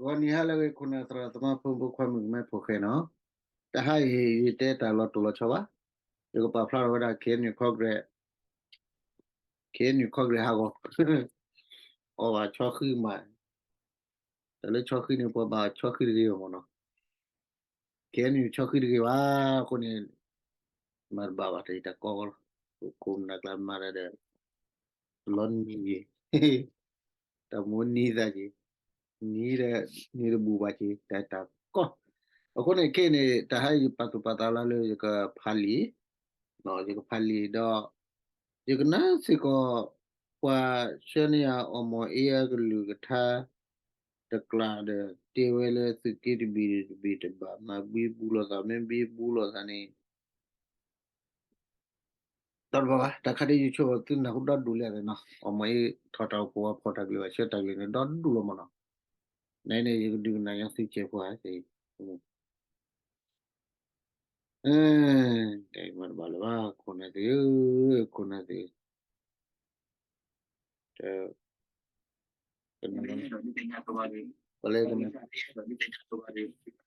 ဂီၤနံၤဟါလၢအဂ့ၤ ခိၣ်နၢ်သရၣ်သမါဖိမုၣ်ဖိခွါမုၣ်ကမဲဖိဃဲနီၤ, တဟါအံၤ ယတဲတၢ်လီၤတိၢ်လီၤဆီဘၣ်, ယကပာ်ဖျါထီၣ်ဝဲဒၣ် KNU Congress, KNU Congress ဟးဂီၤ, အီၣ်ဘၣ်ဆီဃံမး, တၢ်လၢဆီဃံန့ၣ် ပှၤဘၣ်ဆီဃံတဂ့ၤဘၣ်မ့ၢ်နီၤ, KNU ဆီဃံတဂ့ၤဘၣ်, အဃိန့ၣ် မၤတဘၣ်ဘၣ် တၢ်အံၤတၢ်ကီကီလီၤ, ခိၣ်နၢ်ကျါမၤတၢ်ဒီး လီၤနံၤက့ၤ တၢ်မိၣ်နံၤသးက့ၤ, နံၤဒီး နံၤတဘူၣ်ဘၣ်က့ၤ တၢ်တၢ်ကီ, အဃိန့ၣ်ခဲအံၤန့ၣ် တဟါအံၤယပာ်သူၣ်ပာ်သးလီၤလၢယကဖးလံာ်, ယကဖးလံာ်ဒီး ယကနၢ်စ့ၢ်ကီး ပှၤဆှၢန့ၢ်ယၤ အီၣ်မီၣ်အ့အကလုၢ်ကထါ တကျးဒီး တဲဝဲလၢသုးက့တဘ့ၣ်တဘ့ၣ်တဘၣ် မၤဘံဘူလိာ်သး မ့ၢ်ဘံဘူလိာ်သးန့ၣ် ဒီးတဘၣ်ဘၣ် တၢ်ခါဒ်ယဆိကမိၣ် သုနၢ်ဟူဒီဒူၣ်လံနီၤ, အီၣ်မီၣ်အ့ထီၣ်တၢ်အိၣ်ဖှိၣ် အဖီၣ်တၢ်ကလုၢ် အဆှၢတၢ်ကလုၢ်န့ၣ် ဒီဒူၣ်လီၤမ့ၢ်နီၤ, နန့ၣ် ယကဒုးကနၣ်ညါသုစဲးဖိဧါ, တမၤတဘၣ်လၢၤဘၣ် ခိၣ်နၢ်သ့ၣ်ဧၢ, ခိၣ်နၢ်သ့ၣ်ဧၢ, တ ပလဲ ဖါတံၢ်အီၣ်မီၣ်အ့ဂၤအံၤ ပ့ၢ်ဘၣ်,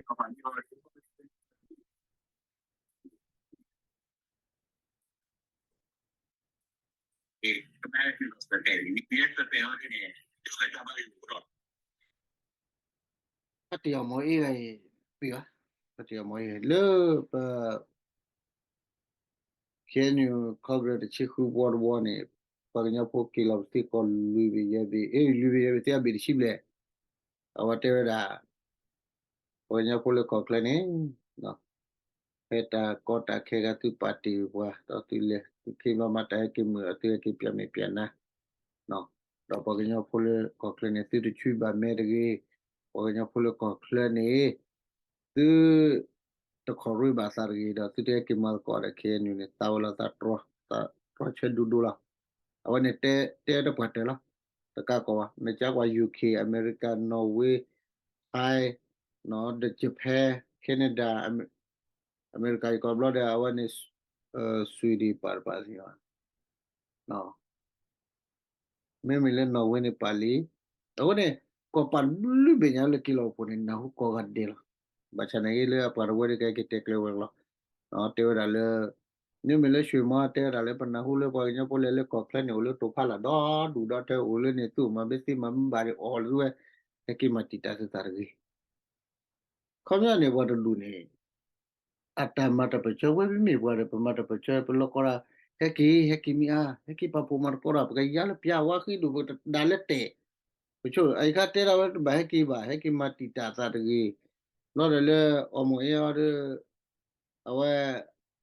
ဖါတံၢ်အီၣ်မီၣ်အ့ လၢပ KNU Congress တဆံဃုဘီတဘီန့ၣ် ပှၤကညီဖိက့ၤလီၤပသံကီၢ်လွံၢ်ဘ့ၣ်ယဲၢ်ဘ့ၣ်, အ့ လွံၢ်ဘ့ၣ်ယဲၢ်ဘ့ၣ်သ့အဘ့ၣ်တဆံဘျဲၣ်, အဝဲတဲဝဲဒၣ် ပှၤကညီဖိလၢကီၢ်ချၢန့ၣ် ဖဲတၢ်ကီတၢ်ခဲခါ သုပာ်တ့ၢ်ပှၤ ဒီးသုလဲၤ သုခ့ဘီမၤတၢ်ဟဲက့ၤမုာ် ဒီးသုဟဲက့ၤပျဲမ့ၢ်ပျဲနါ, ဒီးပှၤကညီဖိလၢကီၢ်ချၢန့ၣ် သုတဆှံဘၣ်မဲတဂ့ၤ, ပှၤကညီဖိလၢကီၢ်ချၢန့ၣ် သု တခီၣ်ရ့ဘၣ်သးတဂ့ၤ ဒီးသုတဟဲက့ၤမၤသကိးဒီး KNU န့ၣ် သးဝဲလီၤသးတြီ, သးတြီဆၢဒူဒူလီၤ. အဝဲန့ၣ်တဲ တဲတပှၢ်တၢၢ်လီၤ. တကးကီးဘၣ် နကကွၢ် UK, America, Norway, Thai, ဒီး Japan, Canada, America ယကီးဘျီဒီး အဝဲန့ၣ် Sweden ပာ်တပာ်သ့ၣ်ညါ မ့မ့ၢ်လၢ Norway န့ၣ်ပာ်လံ. အဃိန့ၣ် ကီၢ်ပၤတဘျုးဘ့ၣ်ညါလၢက့ၤလီၤအိၣ်ဖှိၣ်န့ၣ် နၢ်ဟူကိးဂၤဒဲးလီၤ. ဘၣ်ဆၣ်န့ၣ်ဂ့ၤလၢအပှၤတဝၢဒၣ်ကဟဲက့ၤတဲကျဲဝဲလီၤ. တဲဝဲဒၣ်လၢ မ့မ့ၢ်လၢ ရွှေမော တဲဝဲဒၣ်လၢ ပနၢ်ဟူလၢပှၤကညီဖိလၢလၢကီၢ်ချၢန့ၣ် အိၣ်လၢတိာ်ဖးလၢ်ဒီဒူၣ်ဒီထၢ အိၣ်လၢန့ၣ် သုအိၣ်မၤဘ့သ့မၤမုာ်ဘၣ်ဒီး အီၣ်လၢဝဲ ဟဲက့ၤမၤတံာ်တာ်သုသးတဂ့ၤ. ခီပညီန့ၣ် ပှၤတဒူၣ်န့ၣ် အတၢ်မၤတၢ်ပၢၢ်ဆၢဝဲ မ့မ့ၢ်ပှၤဒီး ပမၤတၢ်ပၢၢ်ဆၢ ပလီၢ်ကီၢ်ဒၣ် ဟဲက့ၤ ဟဲက့ၤမံၤအါ ဟဲက့ၤပာ်ဖှိၣ်မၤသကိးဒီး ပကယါလၢပျၢၤဝါဃံဒူၣ် ပကဒၣ်လၢတဲာ်, ပဆိ အအံၤခါတဲဒၣ်ဝဲတဘၣ်ဟဲက့ၤဘၣ် ဟဲက့ၤမၤတံာ်တာ်သးတဂ့ၤ, ဘျီဒီးလၢအီၣ်မီၣ်အ့အီၤဒီး အဝဲ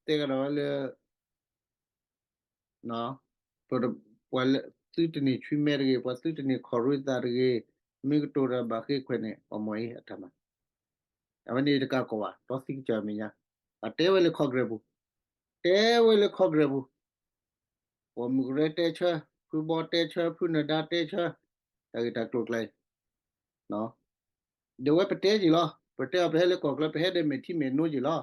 တဲကဒီးဝဲလၢ ပှၤလၢ သုတန့ၢ်ဆှံမဲတဂ့ၤ ပှၤသုတန့ၢ်ခီၣ်ရ့သးတဂ့ၤ, မ့ၢ်ကတိၤတၢ်ဘၣ်ဃ့ခွဲးန့ၣ် အီၣ်မီၣ်အ့အတၢ်မၤ, အဝဲန့ၣ်တကးကီးဘၣ် တီသံကစၢ်မဲာ်ညါ, အတဲဝဲလၢ Congress ပူၤ, တဲဝဲလၢ Congress ပူၤ, ပိာ်မုၣ်ကရၢတဲဆၢ, ဖုဘီတဲဆၢ, ဖုနၢၤဒါတဲဆၢ, တၢ်ဂ့ၢ်တၢ်ကျိၤကျါအံၤ ဒီးဝဲပတဲက့ၤလီၤ, ပတဲအီၤ ပဟဲလၢကီၢ်ချၢ ပဟဲဒီးမဲာ်ထံမဲာ်နိက့ၤလီၤ.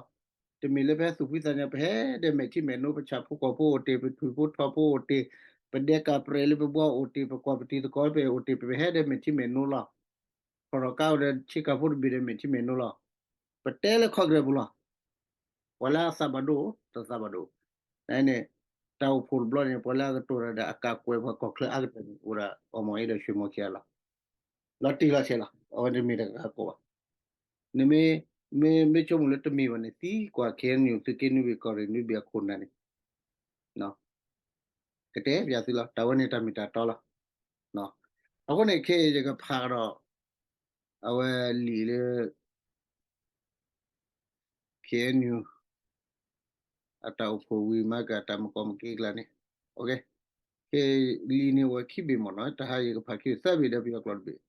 တမ့ၢ်လၢပဟဲသူၣ်ဖှံသးညီ ပဟဲဒီးမဲာ်ထံမဲာ်နိ ပဆၣ်ဖိကီၢ်ဖိအိၣ်တ့ၢ် ပထူၣ်ဖိထီဖိအိၣ်တ့ၢ်, ပဒဲကၣ်ပြဲးလၢပဘှီအိၣ်တ့ၢ် ပကွၢ်ပတံၤသကိးပအိၣ်တ့ၢ် ပဟဲဒီးမဲာ်ထံမဲာ်နိလီၤ. ခီၣ်ထီၣ်ကါအိၣ်ဒီးဆ့ကၤဖိတဘ့ၣ်ဒီးမဲာ်ထံမဲာ်နိလီၤ. ပတဲလၢ Congress ပူၤလီၤ. ပှၤလၢအသးဘၣ်ဒိ တသးဘၣ်ဒိ, န့ၣ် တၢ်အိၣ်ဖှိၣ်တဘျီန့ၣ် ပှၤလၢအကတိၤတၢ်ဒီးအကးကွဲးပှၤကီၢ်ချၢအါကတၢၢ်န့ၣ် အိၣ်ဒၣ်အီၣ်မီၣ်အ့ဒီး ရွှေမော ခံဂၤလီၤ. လီၤတံၢ်လီၤဆဲးလီၤ. အဝဲတမ့ၢ်တဂၤကိးဘၣ်. နမ့ၢ် မ့ၢ် မ့ၢ်ဆိကမိၣ်လၢတမ့ၢ်ဘၣ်န့ၣ် သံကွၢ် KNU သုးက့နွံဘ့ၣ် ကီၢ်ရ့ၣ်နွံဘ့ၣ်အခိၣ်နၢ်န့ၣ် ကတဲပျးသုလီၤ. တၢ်ဝဲန့ၣ်တၢ်မ့ၢ်တၢ်တီလီၤ. အဃိန့ၣ်ခဲအံၤယကဖးကဒီး အဝဲလံာ်လၢ KNU အတၢ်အိၣ်ဖှိၣ်ဝံၤမၤက့ၤအတၢ်မုၢ်ကီၢ်မုၢ်က့ၤကျါန့ၣ်, ခဲလံာ်န့ၣ်အိၣ်ဝဲခံဘ့ၣ်မ့ၢ်နီၤ, တဟါယကဖးခံဘ့ၣ် သၢဘ့ၣ်ဒီးပယီၤကျိာ်တဘ့ၣ်,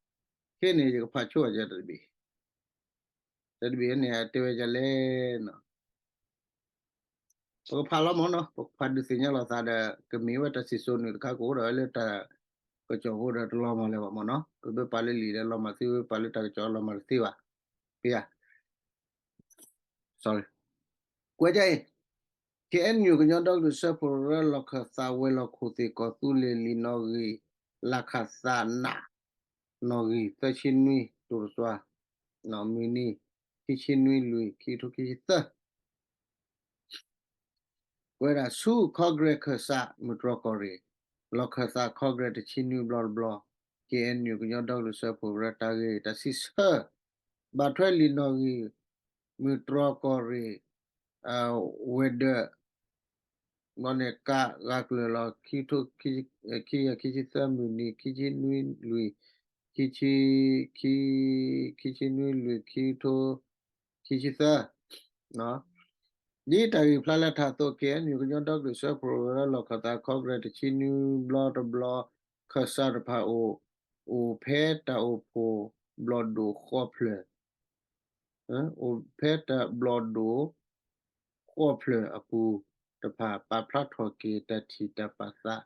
ခဲန့ၣ်ယကဖးဆိဝဲဒၣ်တဘ့ၣ်, တဘ့ၣ်န့ၣ် အတဲဝဲဒ်လဲၣ်နီၤ ပကဖးလီၤမ့ၢ်နီၤ, ပကဖးဒုးသ့ၣ်ညါလိာ်သးဒီး ကမ့ၢ်ဝဲတၢ်စံၣ်စိၤနုာ်တခါကအိၣ်ဒီးလၢတၢ်ကစီၣ်ဖိဒီးတလီၤမၢ်လၢၤဘၣ်မ့ၢ်နီၤ, ပဘၣ်ပာ်လၢလံာ်ဒီးလီၤမၢ်သ့, ပဘၣ်ပာ်လၢတၢ်ကစီၣ်လီၤမၢ်တသ့ဘၣ်, ပယၤ sorry, ကွဲးဒ်အံၤ, KNU ကညီဒီကလုာ်စၢဖှိၣ်ကရၢ လီၢ်ခၢၣ်သးဝဲၤလီၢ်ခိၣ်သ့ၣ် ကီၢ်သူလ့ၤလံာ်နီၣ်ဂံၢ် လၢခၢၣ်သးနး နီၣ်ဂံၢ်သၢဆံနွံ တိၢ်တစွၤ မုၢ်နံၤ ခံဆံနွံလွံၢ် ခံကထိခံဆံသၢ ပဝဲဒၣ်ဆူ Congress ခၢၣ်စး မုၢ်တြီၢ်ကီၢ်ရ့ၣ် လီၢ်ခၢၣ်သး Congress တဆံနွံဘျီတဘျီ K N U ကညီဒီကလုာ်စၢဖှိၣ်ကရၢတၢ်ဂ့ၢ်တၢ်စံးဆၢ ဘၣ်ထွဲလံာ်နီၣ်ဂံၢ် မုၢ်တြီၢ်ကီၢ်ရ့ၣ် ဝဲၤဒၢး ဘျီန့ၣ် ကးဂၤကျၢၤလီၤ ခံကထိ ခံကယၤခံဆံသၢ မုၢ်နံၤ ခံဆံနွံလွံၢ် ခံဆံ ခံ ခံဆံနွံလွံၢ် ခံကထိ ခံဆံသၢ ဒ်တၢ်ဂ့ၢ်ဖျါလၢထးအသိး K N U ကညီဒီကလုာ်စၢဖှိၣ်ကရၢလီၢ်ခၢၣ်သး Congress တဆံနွံဘျီတဘျီ ခၢၣ်စးတဖၣ်အိၣ် အိၣ်ဖဲတၢ်အိၣ်ဖှိၣ်ဘျီၣ်ဒိၣ်ဃိးဖျၢၣ် အိၣ်ဖဲတၢ်ဘျီၣ်ဒိၣ်ဃိးဖျၢၣ်အပူၤတဖၣ် ပာ်ဖျါထီၣ်က့ၤတၢ်ထံၣ်တၢ်ပာ်သး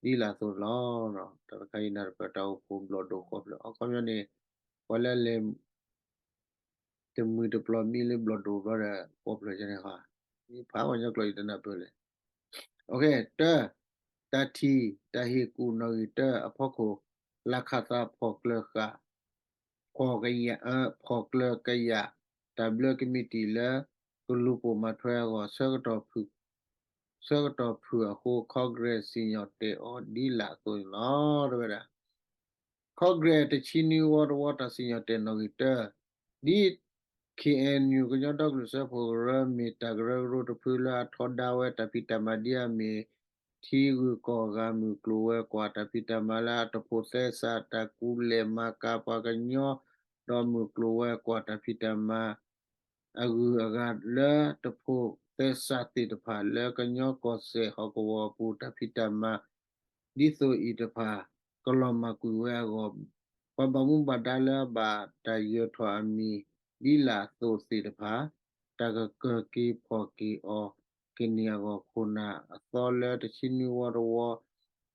ဒ်လာ်အသိးန့ၣ်လီၤ. တၢ်တခါအံၤနၢ်တပၢၢ် တၢ်အိၣ်ဖှိၣ်ဘျီၣ်ဒိၣ်ဃိးဖျၢၣ် အခီပညီန့ၣ် ပှၤလၢလဲၤ တမှံၤတပျီၤမံလၢဘျီၣ်ဒိၣ်ဘျီဒီး ဃိးဖျၢၣ်န့ၣ် ဖးဝဲညီကျိာ်အံၤတနၢ်ပၢၢ်လဲၣ်. တၢ တၢ်ထံၣ်တၢ်ဟ့ၣ်ကူၣ်နီၣ်ဂံၢ်တၢအဖီခိၣ် လၢခၢၣ်သးဖီၣ်ကျၢၤဃာ် ဖီၣ်ကယၢ် ဖီၣ်ကျၢၤကယၢ် တၢ်ဘျၢကမံးတံာ်လၢ ကလူၤပိာ်မၤထွဲအဂီၢ် ဆၢကတီၢ်ဖုၣ်အဃိ Congress စံၣ်ညီၣ်တဲာ်အီၤဒ်လာ်အသိးန့ၣ်လီၤ. တဝဲဒၣ် Congress တဆံနွံဝီတဝီ တၢ်စံၣ်ညီၣ်တဲာ်နီၣ်ဂံၢ်တၢ ဒ် K N U ကညီဒီကလုာ်စၢဖှိၣ်ကရၢ မ့ၢ်တၢ်ကရၢကရိတဖုလၢအထီဒါဝဲတၢ်ဖံးတၢ်မၤဒ်အမ့ၢ် ထံဂုၤကီၢ်ဂၤ မုၢ်ကျိၤဝဲၤကွာ်တၢ်ဖံးတၢ်မၤလၢအတဖိးသဲစး တၢ်ကူလဲၢ်မၤကၤပှၤကညီ ဒီးမုၢ်ကျိၤဝဲၤကွာ်တၢ်ဖံးတၢ်မၤ အဂုၤအဂၤလၢတဖိးသဲစးသ့ၣ်တဖၣ် လၢကညီကီၢ်စဲၣ်ဟီၣ်ကဝီၤအပူၤ တၢ်ဖံးတၢ်မၤ ဒ်သိးအံၤတဖၣ် ကလီၤမၢ်ကွံာ်ဝဲအဂီၢ် ပှၤဘၣ်မူဘၣ်ဒါလၢအဘၣ်တၢ်ယၢၤထီၣ်အမံၤ ဒ်လာ်အသိးသ့ၣ်တဖၣ် တၢ်ကကၢၤက့ၤဖီၣ်က့ၤအီၤကန့ၢ်အဂီၢ် ခိၣ်နၢ်အသီလၢ တဆံနွံဝီတဝီ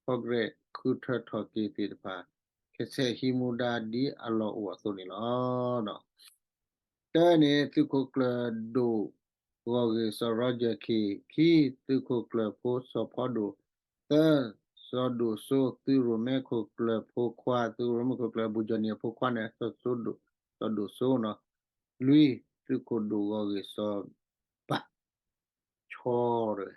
Congress ဃုထၢထီၣ်က့ၤသ့ၣ်တဖၣ် ကဆဲးဟံးမူဒါဒ်အလီၢ်အိၣ်အသိးန့ၣ်လီၤ. တၢန့ၣ် သုးခိၣ်ကျၢၢ်ဒိၣ်ဂီၢ်ဂ့ၢ်စီၤ Roger Khin, ခံ, သုးခိၣ်ကျၢၢ်ဖိစီၤဖီဒိၣ်, သၢ, စီၤဒိၣ်စိ သုးရိၣ်မဲခိၣ်ကျၢၢ်ဖိခွါ, သုးရိၣ်မဲခိၣ်ကျၢၢ် ဘူးကၠီၣ်နံၣ်အဖိခွါန့ၣ် စီၤဒိၣ်စိနီၤ, လွံၢ်, သုးခိၣ်ဒိၣ်ဂီၢ်ဂ့ၢ်စီၤဘၣ် ဆီတဝဲ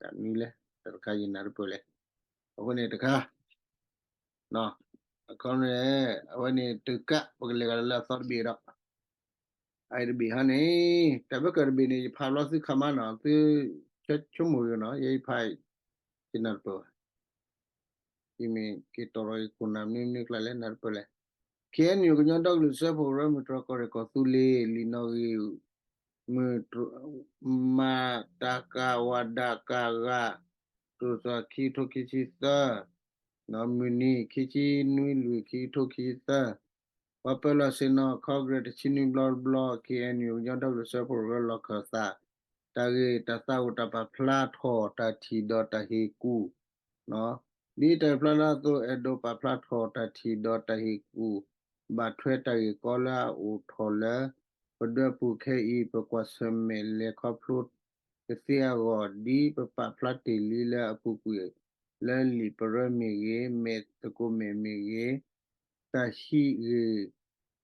တၢ်မံၤလဲၣ် တၢ်တခါယနၢ်တပၢၢ်လဲၣ်, အဃိန့ၣ်တခါ အခီန့ၣ် အဝဲန့ၣ်တကး ပကလဲၤကဒီးလၢအသီတဘ့ၣ်ဒီး အအံၤတဘ့ၣ်ဟီန့ၣ် တၢ်ဘၢကၢၢ်တဘ့ၣ်န့ၣ် ယဖးဘျီသုခါမးနီၤ သုဆိကမိၣ်ဂ့ၤနီၤ ယဲယဖး ယနၢ်တပၢၢ်ဘၣ် ယမ့ၢ်က့ၤတီၢ်ထီၣ်ယခိၣ်နၢ်မနုၤမနုၤကျါလဲၣ် နၢ်တပၢၢ်လဲၣ်, K N U ကညီဒီကလုာ်စၢဖှိၣ်ကရၢ မုၢ်တြီၢ်ကီၢ်ရ့ၣ်ကီၢ်သူလ့ၤ လံာ်နီၣ်ဂံၢ် မုၢ်တြီၢ် မၤတၢ်ကၤဝၤဒၣ်ကၤဂၤ တိၢ်သွၣ်ခံကထိခံဆံသၢ မုၢ်နံၤ ခံဆံနွံလွံၢ် ခံကထိခံဆံသၢ ပှၤပၢၤလီၢ်ဆ့ၣ်နီၤ Congress တဆံနွံဘျီတဘျီ K N U ကညီဒီကလုာ်စၢဖှိၣ်ကရၢလီၢ်ခၢၣ်သး တၢ်ဂ့ၢ်တၢ်သးအိၣ်တၢ်ပာ်ဖျါထီၣ်တၢ်ထံၣ်ဒီးတၢ်ဟ့ၣ်ကူၣ် ဒ်တၢ်ပာ်ဖျါလၢအသိး အဲၣ်ဒိးပာ်ဖျါထီၣ်တၢ်ထံၣ်ဒီးတၢ်ဟ့ၣ်ကူၣ် ဘၣ်ထွဲတၢ်ဂ့ၢ်ကီလၢအအိၣ်ထီၣ်လၢ ပဒွဲပူၤခဲအံၤ ပကွၢ်ဆၢၣ်မဲာ်လဲၤခီဖျိကသ့အဂီၢ် ဒ်ပပာ်ဖျါတ့ၢ်လံလၢအပူၤကွံာ် လၢလံာ်ပရၢမ့ၢ်ဂ့ၤ မဲာ်သကိးမဲာ်မ့ၢ်ဂ့ၤ တၢ်ဟံးဂ့ၢ်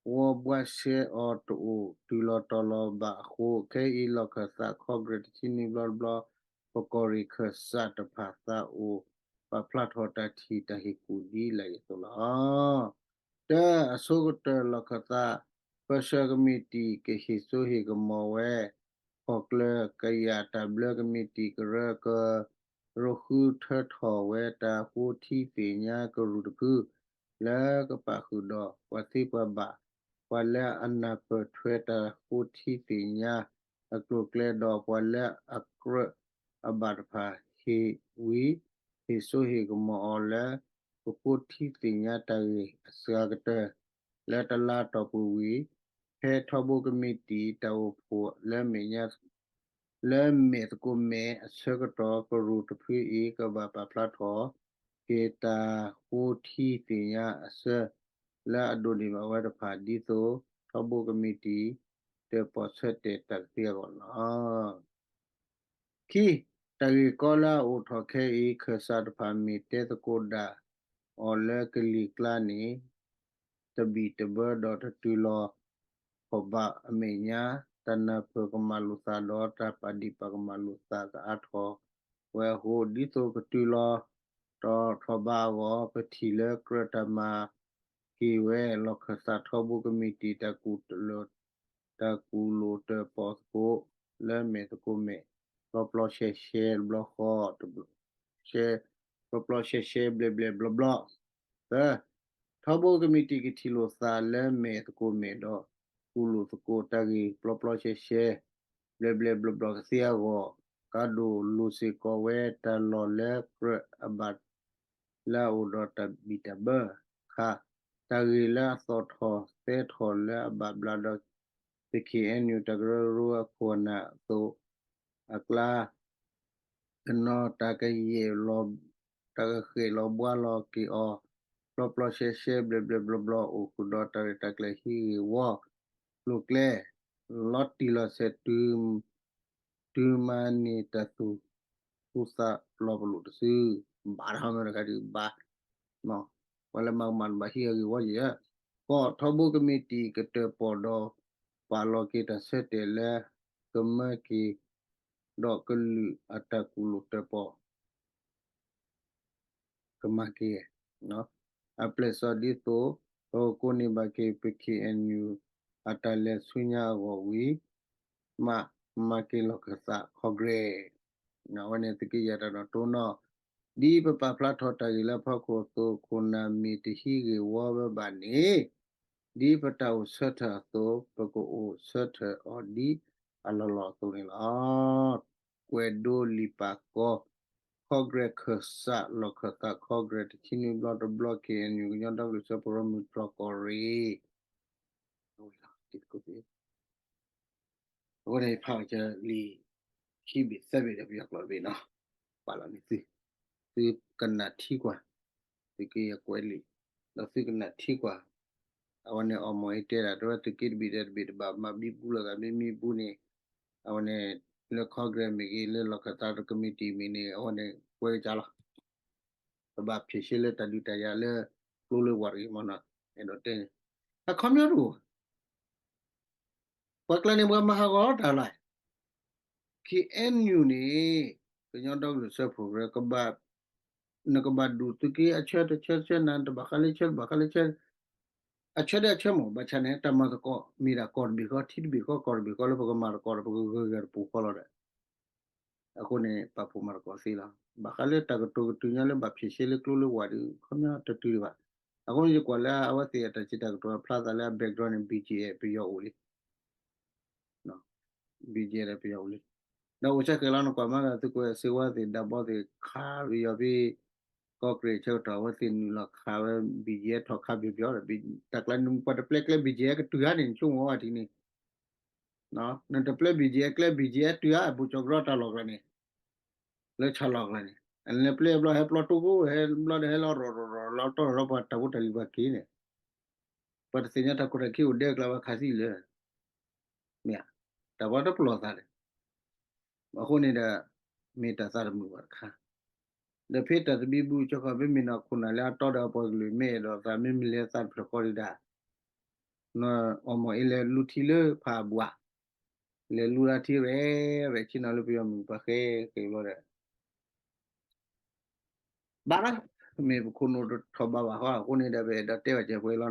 ဝီဘှါရှဲအီၤတအိၣ် တုၤလီၤတီၤလီၤဘၣ်အဃိ ခဲအံၤလီၢ်ခၢၣ်သး Congress တဆံနွံဘျီတဘျီ ပကီၢ်ရ့ၣ်ခၢၣ်စးတဖၣ်သးအိၣ် ပာ်ဖျါထီၣ်တၢ်ထံၣ်တၢ်ဟ့ၣ်ကူၣ်ဒ်လဲၣ်အသိးလီၤ. တၢ အဆိကတၢၢ်လီၢ်ခၢၣ်သး ပၢဆှၢကမံးတံာ် ကဟ့ၣ်စိဟ့ၣ်ကမီၤဝဲ ဖီၣ်ကျၢၤကယၢ်တၢ်ဘျၢကမံးတံာ်ကရၢ ကရူၢ်ဃုထၢထီၣ်ဝဲတၢ်ဃိထံသ့ၣ်ညါကရူၢ်တဖု လၢကပာ်ဃုာ်ဒီးပှၤသ့ပှၤဘၣ် ပှၤလၢအနၢ်ပၢၢ်ထွဲတၢ်ဃိထံသ့ၣ်ညါအကျိၤအကျဲဒီး ပှၤလၢအကြၢးအဘၣ်တဖၣ် ဟ့ၣ်ဝံၤ ဟ့ၣ်စိဟ့ၣ်ကမီၤအီၤလၢ ကဃိထံသ့ၣ်ညါတၢ်ဂ့ၢ်အစှၤကတၢၢ် လၢတလါအတီၢ်ပူၤဝံၤ ဖဲထီဘိကမံးတံာ်တၢ်အိၣ်ဖှိၣ်လၢမဲာ်ညါ လၢမဲာ်သကိးမဲာ်အဆၢကတီၢ် ကရူၢ်တဖုအံၤ ကဘၣ်ပာ်ဖျါထီၣ်က့ၤတၢ်ဃိထံသ့ၣ်ညါအဆၢ လၢအဒိးန့ၢ်ဘၣ်ဝဲတဖၣ် ဒ်သိး ထီဘိကမံးတံာ် တပီၣ်ဆၢတဲာ်တၢ်ကသ့အဂီၢ်လီၤ. ခံ, တၢ်ဂ့ၢ်ကီလၢအအိၣ်ထီၣ်ခဲအံၤ ခၢၣ်စးတဖၣ်မ့ၢ်တဲသကိးဒၣ် အီၤလၢကလံၤကျါန့ၣ် တဘံၣ်တဘၢဒီးတတုၤလီၤ ထီၣ်ဘးအမဲာ်ညါ တၢ်နၢ်ပၢၢ်ကမၣ်လိာ်သးဒီး တၢ်ပာ်ဒံးပာ်ကမၣ်လိာ်သးကအါထီၣ်ဝဲအဃိ ဒ်သိးကတုၤလီၤ ဒီးထီၣ်ဘးအဂီၢ် ပထံၣ်လၢကြၢးတၢ်မၤက့ၤဝဲ လီၢ်ခၢၣ်သးထီဘိကမံးတံာ် တၢ်ကူၣ်လိာ်တၢၣ်ပီၣ်သကိး လၢမဲာ်သကိးမဲာ် ပျီပျီရှဲရှဲတဘျီဃီ ရှဲ ပျီပျီရှဲရှဲဘျဲၣ်ဘျဲၣ်ဘျီဘျီ သၢ ထီဘိကမံးတံာ်ကထံၣ်လိာ်သးလၢမဲာ်သကိးမဲာ်ဒီး ကူၣ်လိာ်သကိးတၢ်ဂ့ၢ်ပျီပျီရှဲရှဲ ဘျဲၣ်ဘျဲၣ်ဘျီဘျီကသ့အဂီၢ် ကါဒိၣ်လိာ်စ့ၢ်ကီးဝဲတၢ်လီၢ်လၢကြၢးအဘၣ် လၢအအိၣ်ဒီးတၢ်ဘံၣ်တၢ်ဘၢ ခါ တၢ်ဂ့ၢ်လၢအသီၣ်ထီၣ်သဲထီၣ်လၢအဘၣ်ဘျးဒီး ပ ခ့ၣ်အဲၣ်ယူၣ် တၢ်ကရၢကရိအခိၣ်အနၢ်အသိး အကျါ ကနီၤတၢ်ကယဲၢ်လီၤ တၢ်ကဃဲၢ်လီၤဘှါလီၤက့ၤအီၤ ပျီပျီရှဲရှဲဘျဲၣ်ဘျဲၣ်ဘျီဘျီ အိၣ်ဃုာ်ဒီးတၢ်ရဲၣ်တၢ်ကျဲၤဟံးဂ့ၢ်ဝီ ကျိၤကျဲ လီၤတံၢ်လီၤဆဲး တုၤမၤန့ၢ်တၢ်သူၣ် သူၣ်သးလီၤပလိာ်တစု ဘၣ်တၢ်ဟီမ့ၢ်တခါဒံးဘၣ် ပှၤလၢမၤကမၣ်ဘၣ်ဟံးအဂ့ၢ်ဝီယဲၢ် ကီၢ်ထီဘိကမံးတံာ် ကတၢၣ်ပီၣ်ဒီး ပာ်လီၤက့ၤတၢ်ဆၢတဲာ်လၢ ကမၢက့ၤ ဒီးကလုာ်အတၢ်ကူၣ်လိာ်တၢၣ်ပီၣ် ကမၤက့ၤ အပျဲၢ်စီဒ်သိး ပကကိးန့ၢ်ဘၣ်က့ၤ ပ ခ့ၣ်အဲၣ်ယူၣ် အတၢ်လဲၤဆူညါအဂီၢ်ဝံၤ မး မၤက့ၤလီၢ်ခၢၣ်သး ခီကရဲး အဝဲန့ၣ်သုးက့ယဲၢ်တၢ်ဒီးတိၢ်နီၣ် ဒ်ပပာ်ဖျါထီၣ်တၢ်ဂ့ၢ်လၢအဖီခိၣ်အသိး ခိၣ်နၢ်မ့ၢ်တဟံးဂ့ၢ်ဝီဝဲဘၣ်န့ၣ် ဒ်ပတၢ်အိၣ်ဆၢထၢၣ်အသိး ပကအိၣ်ဆၢထၢၣ်အီၤဒ်အလီၢ်လီၢ်အသိးန့ၣ်လီၤ. ကွဲးဒိလံာ်ပာ်ကီ ခီကရဲးခၢၣ်စး လီၢ်ခၢၣ်သးခီကရဲး တဆံနွံဘျီတဘျီ ခ့ၣ်အဲၣ်ယူၣ် ကညီဒီကလုာ်စၢဖှိၣ်ကရၢ မုၢ်တြီၢ်ကီၢ်ရ့ၣ် အဝဲလီၤ အဃိန့ၣ် ဖးအီၤကလံာ် ခံဘ့ၣ်သၢဘ့ၣ်ဒီးပယီၤကျိာ်တဘ့ၣ်နီၤ ပာ်လီၤန့ၢ်သု သုကနၣ်ထံကွၢ် သုးက့ယဲၢ်ကွဲးလံာ် ဒီးသုကနၣ်ထံကွၢ် အဝဲန့ၣ်အီၣ်မီၣ်အ့တဲဒၣ် တဝဲသုးက့တဘ့ၣ်ဒီးတဘ့ၣ်တဘၣ် မၤဘံဘူလိာ်သး မ့ၢ်မံဘူန့ၣ် အဝဲန့ၣ် လၢခီကရဲးမ့ၢ်ဂ့ၤ လၢလီၢ်ခၢၣ်သးတကမံးတံာ်မ့ၢ်န့ၣ် အဝဲန့ၣ်ကွဲးကလီၤ ပဘၣ်ဖံးရှဲလၢတၢ်ဒုးတၢ်ယၤလၢ ကျိလၢဝၢ်တဂ့ၤမနီၤ အဲၣ်ဒိးတဲန့ၣ် အခီပညီတအိၣ် ပှၤကျါန့ၣ် ပှၤမၤဟးဂီၤတၢ်လီၤ ခ့ၣ်အဲၣ်ယူၣ် န့ၣ် ကညီဒီကလုာ်စၢဖှိၣ်ကရၢ ကဘၣ် နကဘၣ်ဒုးသုးက့အဆၢတဆၢတဆၢ နတဘၣ်ဃးလၢဆၢတဘၣ်ဃးလၢဆၢ အဆၢဒီးအဆၢမ့ၢ် ဘၣ်ဆၣ်န့ၣ် တၢ်မၤသကိး မ့ၢ်ဒၣ်ကီၢ်တဘ့ၣ်ဃီ ထံတဘ့ၣ်ဃီ ကီၢ်တဘ့ၣ်ဃီလၢပကမၤသကိးဒီး ပကဂၢၢ်ဂၢၢ်တပူၤဃီလီၤဒီး အဃိန့ၣ် ပာ်ဖှိၣ်မၤသကိးသ့လီၤ. ဘၣ်ဃးလၢတၢ်ကတိၤကတုၤညါလၢဘၣ်ဖံးရှဲလၢကျိလၢဝၢ်ဒီး ခီပညီတတုၤဒံးဘၣ်. အဃိန့ၣ် ယကွၢ်လၢအဝဲသ့ၣ်အတၢ်စံးတၢ်ကတိၤအဖျါသးလၢအ background န့ၣ် ဘံၣ်ကၠံၣ်အဲၣ် ပယီၤအိၣ်လံ ဘံၣ်ကၠံၣ်အဲၣ် ပယီၤအိၣ်လံ. ဒီးအိၣ်ဆၢဃဲၤလီၤ နကွၢ်မးဒီး သုးကွဲးစ့ဝါသ့ၣ် ဒၢဘီသ့ၣ် ခးပယီၤဖဲ ကီၢ်ကရ့ၣ်ဆၢကတီၢ် အဝဲသ့ၣ်နုာ်လီၤခးဝဲ ဘံၣ်ကၠံၣ်အဲၣ် ထီၣ်ခးပယီၤပယီၤဒီး တၢ်ကျါန့ၣ် ပှၤတပျဲကျဲ ဘံၣ်ကၠံၣ်အဲၣ် ကတုၤဧါန့ၣ် နဆိကမိၣ်ဝဲထံန့ၣ် နတပျဲ ဘံၣ်ကၠံၣ်အဲၣ် ကျဲ ဘံၣ်ကၠံၣ်အဲၣ် တုၤဧါ ဘူးကၠီကရီတၢ်လီၢ်ကျါန့ၣ် လၢဆၣ်လီၢ်ကျါန့ၣ် အနပျဲဘျီဟဲပျီတိၢ်ကိ ဟဲဘျီဒီးဟဲလီၤရီၢ်ရီၢ်ရီၢ် လီၤတီၢ်လီၤပှၤတၢ်ဖိတၢ်လံၤပှၤက့ၤန့ၣ် ပှၤတသ့ၣ်ညါတၢ်ခိၣ်တၢ်ခံအိၣ်ဒဲကျါ ပှၤခးသံလၢ မ့ၢ်ဧါ, တၢ်ပှၤတပလီၢ်သးဒီး အဃိန့ၣ်ဒီး မ့ၢ်တၢ်သးတမုာ်ဘၣ်တခါ, ဒီးဖဲတၢ်သဘံၣ်ဘုၣ်ကီၢ်ခီၣ် မ့မ့ၢ်နီၢ်ခိၣ်နၢ်လၢအတီဒီးအပှၤကလုာ် မ့ၢ်အဲၣ်ဒိးသး မ့မ့ၢ်လဲၤသးတဖျၢၣ်ဃီဒံးဒၣ် အီၣ်မီၣ်အ့လဲၤလူထံလၢဖးဘှၣ်, လဲၤလူလၢထံရဲၣ်ရဲၣ် ဆ့ၣ်နီၤလၢပယီၤမုၢ်ပှၤဃဲဃဲဘျီဒီး ဘၣ်ဒၣ် မ့ၢ်ပခိၣ်နူာ်တထီၣ်ဘးဘၣ်ဃီ အဃိန့ၣ်ဒီး ပအဲၣ်ဒိးတဲဘၣ်စၢၤပှဲၤလီၤနီ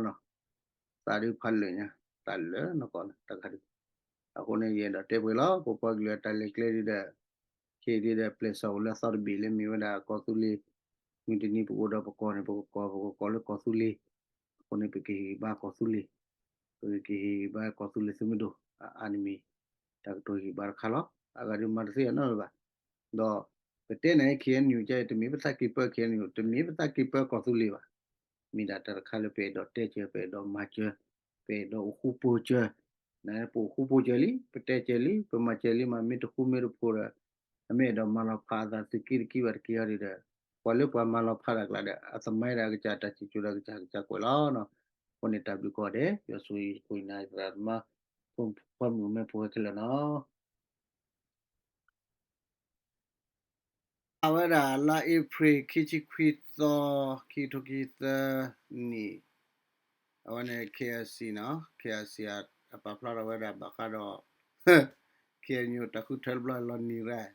ၤ, သးဒုးဖးလၢာ်ညါ, သးလၢာ်နီၢ်ကီၢ်လၢတၢ်ခါဒုး, အဃိန့ၣ် ယအဲၣ်ဒိးတဲပှဲၤလီၤ ပပှၤကလုာ်အတၢ်လဲၤကျဲဒုးဒီး, ခဲအံၤဒုးဒီး ပျဲၢ်စီၣ်အိၣ်လၢအသီတဘ့ၣ်လၢမ့ၢ်ဝဲဒၣ်ကီၢ်သူလ့ၤ, မုၢ်တနံၤပအိၣ်ဒီးပကီၢ်န့ၣ် ပကကီၢ် ပကကီၢ်လၢကီၢ်သူလ့ၤ, အဃိန့ၣ် ပကဟ့ၣ်ဂံၢ်ဘါကီၢ်သူလ့ၤ, ပကဟ့ၣ်ဂံၢ်ဘါကီၢ်သူလ့ၤသုးမုၢ်ဒိၣ်, အအါန့ၣ်မ့ၢ် တၢ်ကတိၤဟ့ၣ်ဂံၢ်ဘါတခါလီၤ, အဂၤဒုးမၤတသ့အနီတမံၤဘၣ် ဒီး ပတဲနၤ ခ့ၣ်အဲၣ်ယူၣ် ကဲ တမ့ၢ်ပသးက့ၤပၢ ခ့ၣ်အဲၣ်ယူၣ် တမ့ၢ်ပသးက့ၤပၢကီၢ်သူလ့ၤဘၣ်, မ့ၢ်ဒၣ်တၢ်တခါလၢပအဲၣ်ဒိးတဲစၢၤ ပအဲၣ်ဒိးမၤစၢၤ, ပအဲၣ်ဒိးအိၣ်ဃူပိာ်စၢၤ, ပအိၣ်ဃူပိာ်စၢၤလံ ပတဲစၢၤလံ ပမၤစၢၤလံမး မ့ၢ်တဃူမ့ၢ်တဖိးဒီး, အမ့ၢ်အဲၣ်ဒိးမၤလီၤဖးအသးသုးက့တက့ဘၣ်တက့ၢ်အီၤဒုးဒီး, ပှၤလၢပှၤမၤလီၤဖးတၢ်ကျါဒီး အသမိုင်းဒီးအကစၢ်တၢ်စံၣ်စိၤဒီးအကစၢ်ကစၢ်ကွဲးလီၤ, အဃိန့ၣ်တၢ်ဘျုးကိးဂၤဒဲး, ယွၤဆိၣ်ဂ့ၤ ယကိးနၤသရၣ်သမါ, ဖိမုၣ်မဲဖိခဲလၢာ်နီၤ အဝဲဒၣ်လါအ့ဖြ့ၣ် ခံဆံခွံသီ ခံကထိခံဆံသၢနံၣ်, အဝဲန့ၣ် K I C နီၤ, K I C အပာ်ဖျါထီၣ်ဝဲဒၣ်ဘၣ်ဃးဒီး K N U တၢ်ဃုထၢတဘျီလီၤနံၤရၣ်,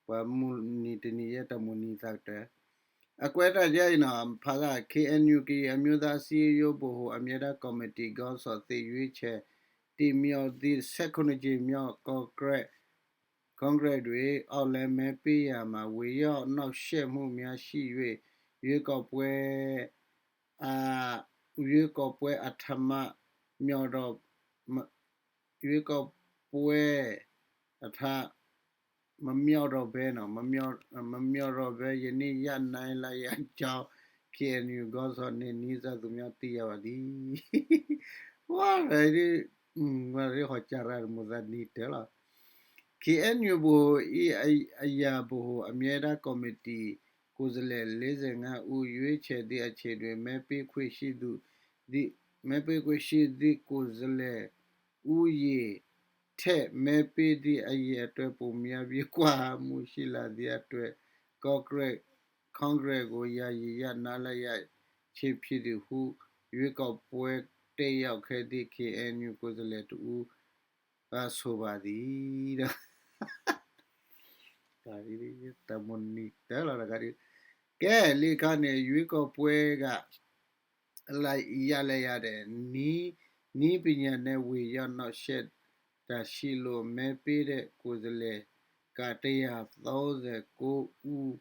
ပှၤမုၢ်နံၤတနံၤယဲတၢ်မိၣ်နံၤသးကတၢၢ်, အကွဲးတၢ်ယဲအံၤနီၤ ဖးသး K N U ကရင်အမျိုးသားစည်းရုံး ဗဟိုအမြဲတမ်းကော်မတီ ခေါင်းဆောင်သစ် ရွေးချယ်တင်မြှောက်သည့် ဆယ့်ခုနစ်ကြိမ်မြောက် Congress Congress တွင် အောင်လံမဲပေးရာမှာ ဝင်ရောက်နှောင့်ယှက်မှုများရှိ၍ ရွေးကောက်ပွဲ အာ ရွေးကောက်ပွဲအထမမြော်တော့ မ ရွေးကောက်ပွဲအထမမြော်တော့ဘဲနော် မမြော် မမြော်တော့ဘဲ ယနေ့ရပ်နားလိုက်ရကြောင်း K N U ခေါင်းဆောင်နှင့် နီးစပ်သူများ သိရပါသည်. ဝါရဒ် ဝါရဟီၣ်စၢ်ရၣ်တမိၣ်သးနံၤတၢ်လီၤ. K N U ဗဟို ၏ အရာ ဗဟို အမြဲတမ်းကော်မတီ ကိုယ်စားလှယ် လေးဆယ့်ငါးဦး ရွေးချယ်သည့်အချိန်တွင် မဲပေးခွင့်ရှိသူ သည့် မဲပေးခွင့်ရှိသည့် ကိုယ်စားလှယ် ဦးရေထက် မဲပေးသည့်အရေအတွက် ပိုများပြီး ကွာဟမှုရှိလာသည့်အတွက် Congress Congress ကို ယာယီရပ်နားလိုက်ရခြင်းဖြစ်သည်ဟု ရွေးကောက်ပွဲတက်ရောက်ခဲ့သည့် K N U ကိုယ်စားလှယ်တစ်ဦးက ဆိုပါသည် တၢ်မုၢ်နံၤတၢ်လီၤတခါဒ် ကဲ လၢခါန့ၣ် ရွေးကောက်ပွဲက လိုက်ရလိုက်ရတဲ့ နည်း နည်းပညာနဲ့ ဝင်ရောက်နှောင့်ယှက်တာရှိလို့ မဲပေးတဲ့ ကိုယ်စားလှယ်က တစ်ရာသုံးဆယ့်ကိုးဦး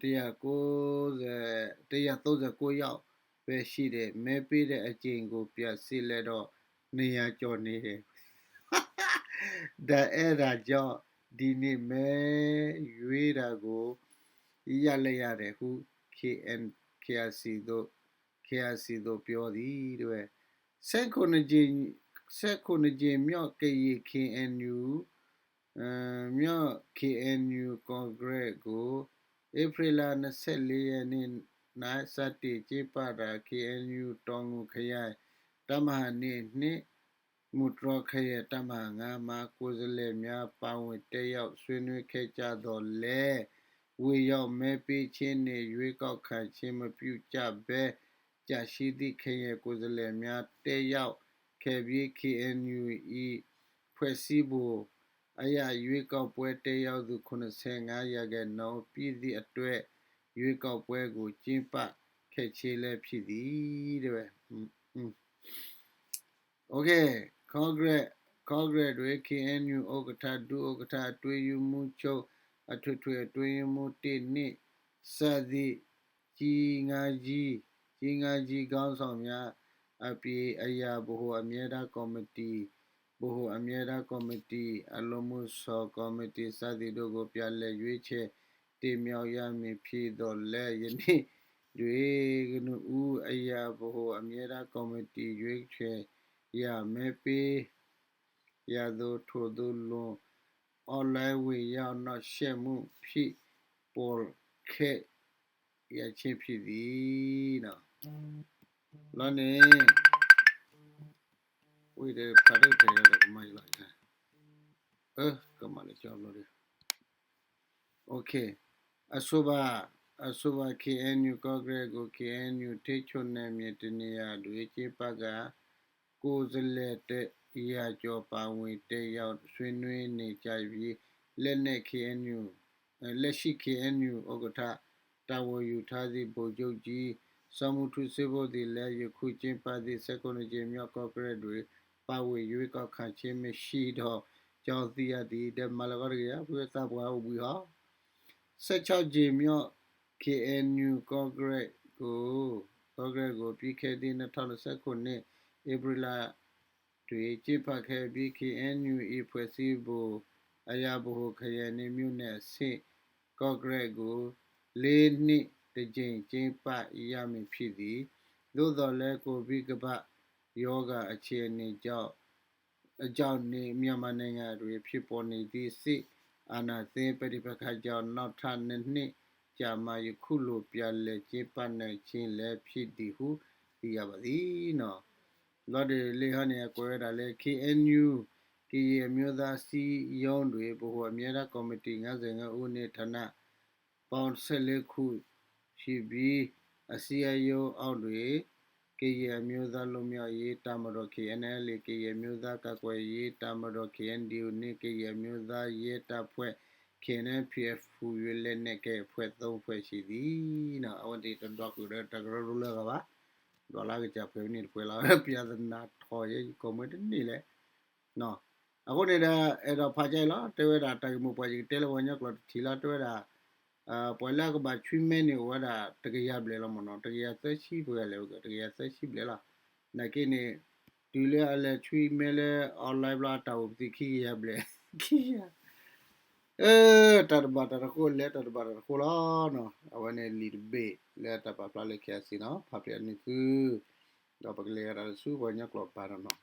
တစ်ရာကိုးဆယ့် တစ်ရာသုံးဆယ့်ကိုးယောက်ပဲရှိတယ်။ မဲပေးတဲ့အကြိမ်ကို ပြန်စစ်လိုက်တော့ နှစ်ရာကျော်နေတယ်။ ဒါ အဲဒါကြောင့် ဒီနေ့ မဲရွေးတာကို ရပ်လိုက်ရတယ်ဟု K N K I C သို့ K I C သို့ပြောသည် တဝဲ ဆယ့်ခုနစ်ကြိမ် ဆယ့်ခုနစ်ကြိမ်မြောက်ကရင် K N U မြောက် K N U Congress ကို ဧပြီလ နှစ်ဆယ့်လေးရက်နေ့ စတင်ကျင်းပတာ K N U တောင်ငူခရိုင် တပ်မဟာနှစ် နှင့် မုၢ်တြီခရိုင် တပ်မဟာငါး မှ ကိုယ်စားလှယ်များ ပါဝင်တက်ရောက်ဆွေးနွေးခဲ့ကြသော်လည်း ဝင်ရောက်မဲပေးခြင်းနှင့် ရွေးကောက်ခံခြင်း မပြုကြဘဲ ကျန်ရှိသည့် ခရိုင်ကိုယ်စားလှယ်များ တက်ရောက်ခဲ့ပြီး K N U ၏ ဖွဲ့စည်းပုံအရ ရွေးကောက်ပွဲတက်ရောက်သူ ခုနစ်ဆယ့်ငါးရာခိုင်နှုန်း ပြည့်သည့်အတွက် ရွေးကောက်ပွဲကို ကျင်းပခဲ့ခြင်းလည်း ဖြစ်သည် တဝဲ OK, Congress, Congress တွင် K N U ဥက္ကဋ္ဌ, ဒုဥက္ကဋ္ဌ, အတွင်းရေးမှူးချုပ်, အထွေထွေအတွင်းရေးမှူးတစ်နှင့် စသည့် ကြီးငါးကြီး, ကြီးငါးကြီးခေါင်းဆောင်များအပြင် အရာ ဗဟိုအမြဲတမ်းကော်မတီ, ဗဟိုအမြဲတမ်းကော်မတီ, အလုပ်မှုဆောင်ကော်မတီ စသည့်တို့ကို ပြန်လည်ရွေးချယ်တင်မြှောက်ရမည်ဖြစ်သော်လည်း ယနေ့တွင် ကနဦး အရာ ဗဟိုအမြဲတမ်းကော်မတီ ရွေးချယ်ရန် မဲပေးရန် ထိုသို့လွန် online ဝင်ရောက်နှောင့်ယှက်မှု ဖြစ်ပေါ်ခဲ့ရခြင်းဖြစ်သည်. လီၤန့ၣ် ဝံၤဒီး ဖးဒိၣ်ထဲလၢကမၤယလီၤ, အၢ ကမၤလၢကၠီဘျီဒီး OK, အဆိုပါ, အဆိုပါ K N U Congress ကို K N U ထိန်းချုပ်နယ်မြေတစ်နေရာတွင် ကျင်းပကာ ကိုယ်စားလှယ်တစ်ရာကျော် ပါဝင်တက်ရောက်ဆွေးနွေးနေကြပြီး လက်နက် K N U လက်ရှိ K N U ဥက္ကဋ္ဌ တာဝန်ယူထားသည့် ဗိုလ်ချုပ်ကြီး စောမူထူးစ့ဖိသည်လည်း ယခုကျင်းပသည့် ဆယ့်ခုနစ်ကြိမ်မြောက် Congress တွင် ပါဝင်ရွေးကောက်ခံခြင်းမရှိတော့ကြောင်း သိရသည်. ဒီးမၤလၢကီတဂ့ၤဧါ, ဖုသးပှၢ်အိၣ်ဘှံးဟီ ဆယ့်ခြောက်ကြိမ်မြောက် K N U Congress ကို Congress ကို ပြီးခဲ့သည့် နှစ်ထောင့်နှစ်ဆယ့်ခုနှစ် ဧပြီလတွင် ကျင်းပခဲ့ပြီး K N U ၏ ဖွဲ့စည်းပုံအရ ဗဟိုခရိုင်နှင့် မြို့နယ်အဆင့် Congress ကို လေးနှစ်တစ်ကြိမ် ကျင်းပရမည်ဖြစ်သည်. သို့သော်လည်း ကိုဗစ်ကပ်ရောဂါ အခြေအနေကြောင့် အကြောင်းနှင့် မြန်မာနိုင်ငံတွင် ဖြစ်ပေါ်နေသည့် စစ်အာဏာသိမ်း ပဋိပက္ခကြောင့် နောက်ထပ် နှစ်နှစ်ကြာမှ ယခုလို ပြန်လည်ကျင်းပနိုင်ခြင်းလည်း ဖြစ်သည်ဟု သိရပါသည်. လီၤဒီး လံာ်ဟီန့ၣ် အကွဲးဝဲဒၣ်လၢ K N U ကရင်အမျိုးသားစည်းရုံးတွင် ဗဟိုအမြဲတမ်းကော်မတီ ငါးဆယ့်ငါးဦးနှင့် ဌာန ပေါင်ဆယ့်လေးခုရှိပြီး အစည်းအရုံးအောက်တွင် ကရင်အမျိုးသားလွတ်မြောက်ရေးတပ်မတော် KNLA ကရင်အမျိုးသားကာကွယ်ရေးတပ်မတော် KNDO နှင့် ကရင်အမျိုးသားရဲတပ်ဖွဲ့ KNPF ဟူ၍ လက်နက်ကိုင်အဖွဲ့သုံးဖွဲ့ရှိသည်. အဝဲသ့ၣ်တဒွးကွံာ်ဒီးတၢ်ကရၢကရိလၢအဂၤဘၣ်, ဒွးလၢအကစၢ်ဖဲန့ၣ်တဖဲလီၤ, ပျၢ်သနာ်ထီၣ်ယဲယကိာ်မွဲတန့ၢ်လဲၣ် အဃိန့ၣ်ဒီး အဲၣ်ဒိးဖးကါအံၤလီၤ, တဲဝဲဒၣ်တၢ်ဂ့ၢ်မိၢ်ပှၢ် ယကတဲလၢပှၤကညီကျိာ်တထံၣ်လီၤ, တဲဝဲဒၣ် ပှၤလၢအကဘၣ်ဆွံမဲန့ၣ် အိၣ်ဝဲဒၣ်တကယၤဘျဲၣ်လီၤမ့ၢ်နီၤ, တကယၤသၢဆံပှဲၤဂၤလဲၣ်, တကယၤသၢဆံဘျဲၣ်လီၤ. နာ်က့န့ၣ် တုၤလၢအလဲၤဆွံမဲလၢ online ဘျီအတၢ်အိၣ်ပသံခံကယၤဘျဲၣ်, ခံကယၤ တၢ်တဘၣ်တၢ်တဃိလဲၣ်, တၢ်တဘၣ်တၢ်တဃိလီၤနီၤ. အဝဲန့ၣ်လံာ်တဘ့ၣ်လၢတၢ်ပာ်ဖျါလၢ ခ့အစံနီၤ, ဖးဖျါန့ၣ်သု, ဒီးပကလဲၤဝဲဒၣ်လၢဆူပှၤကညီကျိာ်တပၤနီၤ.